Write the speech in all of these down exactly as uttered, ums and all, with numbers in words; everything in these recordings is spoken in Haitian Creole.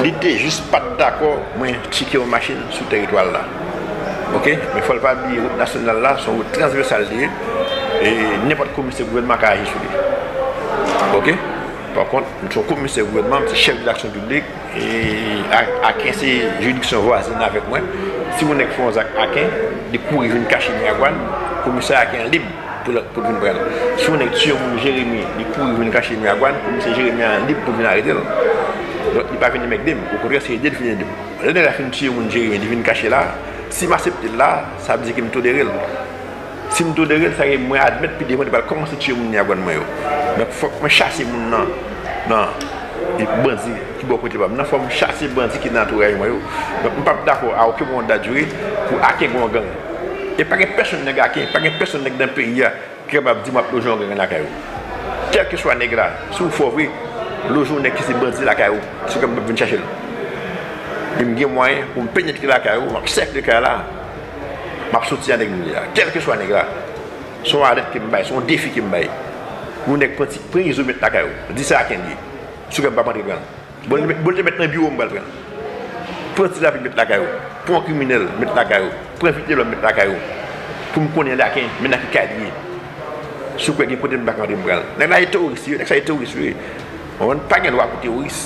Li te jis pa t dakò mwen tcheke yon machin sou teritwa l la. Oke? Men fò l pa bliye wout nasyonal la se yon wout transvèsal li ye. E nenpòt komisè gouvènman ka aji sou li. Oke? Pa kont, m se yon komisè gouvènman, m se chèf de laksyon piblik. E Aken se jiridiksyon vwazen avèk mwen. Si yon nèg fè yon zak Aken, li kouri vin kache Miragwàn, komisè Aken an lib pou l pou l vin pran l. Si yon nèg tiye yon moun Jeremi, li kouri vin kache Miragwàn, komisè Jeremi an lib pou l vin arete l. Donk, li pa vin enmègde m. Okontrè, se ede l vin ede m. Lè nèg la fin tiye moun Jeremi, li vin kache la, si m aksepte l la, sa vle di ke m tolere l. Si m tolere l, sa vle di mwen admèt pi devan li pral kòmanse tiye moun Miragwàn mwen yo. Donk, fòk mwen chase moun nan, nan bandi ki bò kote pa m nan, fò m chase bandi ki nan antouraj mwen yo. Donk, m p ap dakò a okenn moman de la durée pou Aken gen yon gang. E pa gen pèsonn nèg Aken, pa gen pèsonn nèg nan peyi a ki kapab di m ap loje yon gang lakay ou. Kèlkeswa nèg la, si w fò vre, loje yon nèg ki se bandi lakay ou, sou kè m p ap vin chache l. E m gen mwayen pou m penetre lakay ou, m ap sèkle kay la, m ap soti a nèg m ye a. Kèlkeswa nèg la, se yon alèt ke m bay, se yon defi ke m bay. Yon nèg pran ti, pran izo met lakay ou, di se Aken l ye, sou kè m p ap antre pran l. Bon, li met- bon, li te met nan biwo m pral pran l. Pran ti lapli met lakay ou. Pran yon kriminèl met lakay ou. Pran vitelòm met lakay ou. Pou m konnen Aken, men nan ki kay li ye. Si w kwè gen kote m pa ka antre m pran l. Nèg la e teworis wi, nèg sa e teworis wi. Ou konprann? Pa gen lwa pou teworis.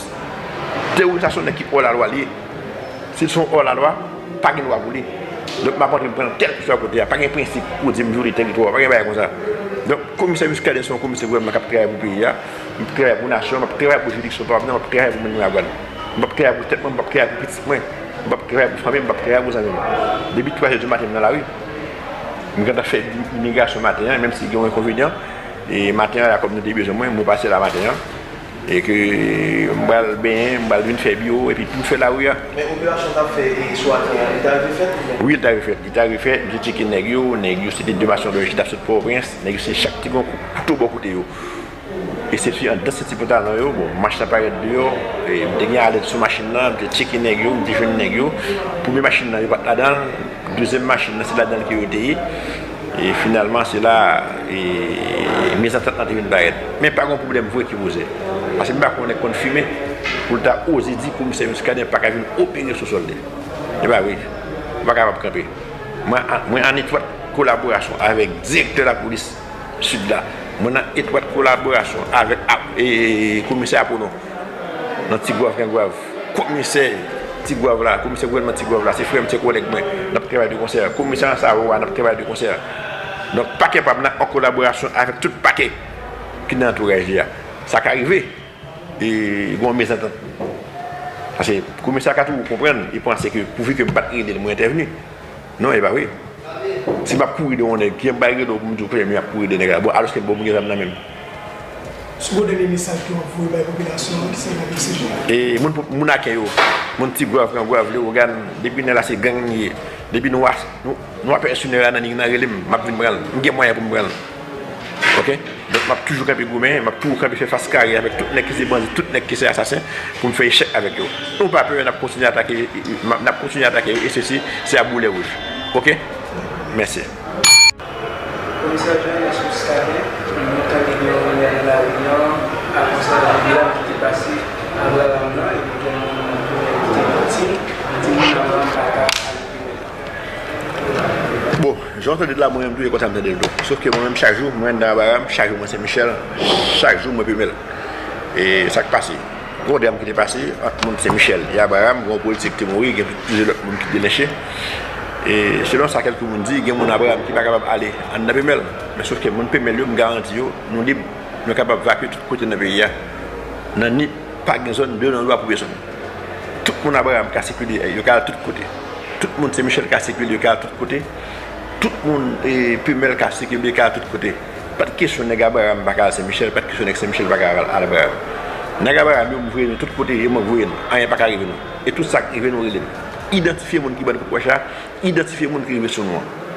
Teworis la se yon nèg ki òlalwa li ye. Si l se yon òlalwa, pa gen lwa pou li. Donk m ap antre m pran l kèlkeswa kote a. Pa gen prensip pou di m vyole teritwa, pa gen bagay konsa. Donk komisè Muscadin se yon komisè gouvènman k ap travay pou peyi a. M ap travay pou nasyon an, m ap travay pou jiridiksyon pa m nan, m ap travay pou moun Miragwàn. M p ap travay pou tèt mwen, m p ap travay pou pitit mwen, m p ap travay pou fanmi m, m p ap travay pou zanmi m. Depi twa zè di maten m nan lari. M gentan fè imigrasyon maten an, menm si gen yon enkonvenyan. E maten an la, kòm nou te bezwen mwen, mwen pase la maten an. E ke m pral benyen, m pral vin fè biwo, epi pou m fè lari a. Men operasyon t ap fè e sou Aken an, li ta rive fèt oubyen? Wi, li ta rive fèt. Li ta rive fèt, m te tcheke nèg yo, nèg yo se te de mason dòj ki t ap sot Pòtoprens, nèg yo se chak ti gon kouto bò kote yo. E se fi anndan se ti pantalon yo, bon, mach la parèt deyò, e m te gen alèt sou machin nan, m te tcheke nèg yo, m te jwenn nèg yo. Premye machin nan, yo pa t ladan l, dezyèm machin nan, se ladan l ke yo te ye. E finalman, se la, e, mezantant lan te vin parèt. Men pa gen pwoblèm vre ki poze. Paske m pa konnen nèg konn fimen pou l ta oze di komisè Muscadin pa ka vin opere sou sòl li. E pa vre. Ou pa kapab kanpe. Mwen, mwen an etwat kolaborasyon avèk direktè lapolis Sid la. Mwen nan etwat kolaborasyon avèk ap- e, komisè Apolon nan Tigwav, Grangwav. Komisè Tigwav la, komisè gouvènman Tigwav la, se frè m, se kòlèg mwen. N ap travay de konsè. Komisè Ansaro a, n ap travay de konsè. Donk, pakè pa m nan an kolaborasyon avèk tout pakè ki nan antouraj li a. Sa ka rive, e, gen yon mezantant. Paske komisè a ka toujou konprann, e panse ke pouvi ke m pa t rele l, mwen entèvni. Non, e pa vre. Si m ap kouri de yon nèg, ki m bay rele w pou m di w kote m ap kouri de nèg la, bon, alòske bon, m gen zam nan men m. Si w gen dènye mesaj ke w ap voye bay popilasyon an, ki sa l ap eseye? E moun, moun Aken yo, moun Tigwav, Grangwav, Lewogàn, depi nèg la se gang li ye, depi nou a, nou, nou a pèsonèl la nan liy nan, rele m, m ap vin pran l. M gen mwayen pou m pran l. Oke? Donk, m ap toujou kanpe goumen, m ap toujou kanpe fè fas kare avèk tout nèg ki se bandi, tout nèg ki se asasen, pou m fè echèk avèk yo. Nou pa pè, n ap kontinye atake, n ap kontinye atake yo, e sesi, se a boulè wouj. Oke? Mèsi. Komisè Jones Muscadin, nou tande gen yon rimè nan lari an, a konsènan dram ki te pase Abraham nan, epi gen moun ki te viktim, di moun Abraham pa ka al pi lwen. Bon, jan w tande l la, mwen menm tou, e konsa m tande l tou. Sof ke mwen menm, chak jou, mwen anndan Abraham, chak jou mwen Sen Michèl, chak jou mwen Pemèl. E sa k pase? Gen yon dram ki te pase ant moun Sen Michèl e Abraham, gen yon polisye ki te mouri, gen plizyè lòt moun ki te lenche. E selon sa kèlke moun di, gen moun Abraham ki pa kapab ale anndan Pemèl. Men sof ke moun Pemèl yo, m garanti yo, nou lib, nou kapab vakye tout kote nan peyi a. Nan nit, pa gen zòn de non lwa pou pèsonn. Tout moun Abraham ka sikile, yo ka al tout kote. Tout moun Sen Michèl ka sikile, yo ka al tout kote. Tout moun, e, Pemèl ka sikile, yo ka al tout kote. Pa t kesyon nèg Abraham pa ka al Sen Michèl, pa t kesyon nèg Sen Michèl pa ka al, al Abraham. Nèg Abraham yo, m voye nou tout kote, e mwen voye nou. Anyen pa ka rive nou. E tout sa k rive nou, rele m. Idantifye moun ki ban n kout wòch la, idantifye moun ki rive sou nou an.